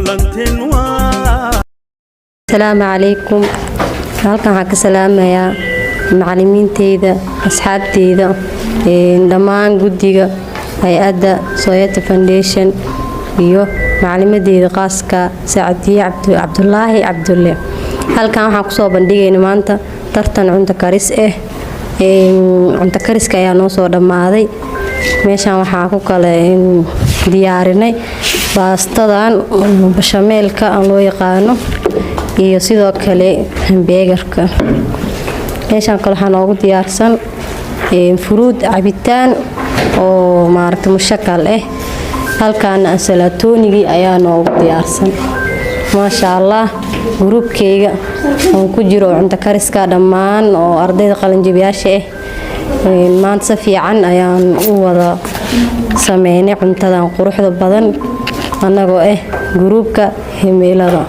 Ballanteen waa. Asalaamu calaykum. Halkan waxaan ka salaamayaa macalimiinteyda, asxaabteyda, dhammaan guddiga hay-adda Soyata Foundation iyo macalimadeyda qaaska, Sacadiye Cabdulaahi Cabdulle. Halkan waxaan kusoo bandhigayna maanta tartan cunto karis ah. Cunto kariska ayaa noo soo dhammaaday. Meeshan waxaa ku kale diyaarinay baastadan bashameelka aan loo yaqaano iyo sidoo kale hambeegarka. Meeshaan kale waxaa noogu diyaarsan furuud, cabitaan oo maaragta mushakal ah. Halkaana ansalaatoonigii ayaa noogu diyaarsan. Maasha Allah, gruubkeyga oon ku jiro cunto kariska, dhammaan oo ardayda qalinjabiyaasha ah, maanta si fiican ayaan u wada sameynay cuntadan quruxda badan, annagoo ah gruubka Himilada.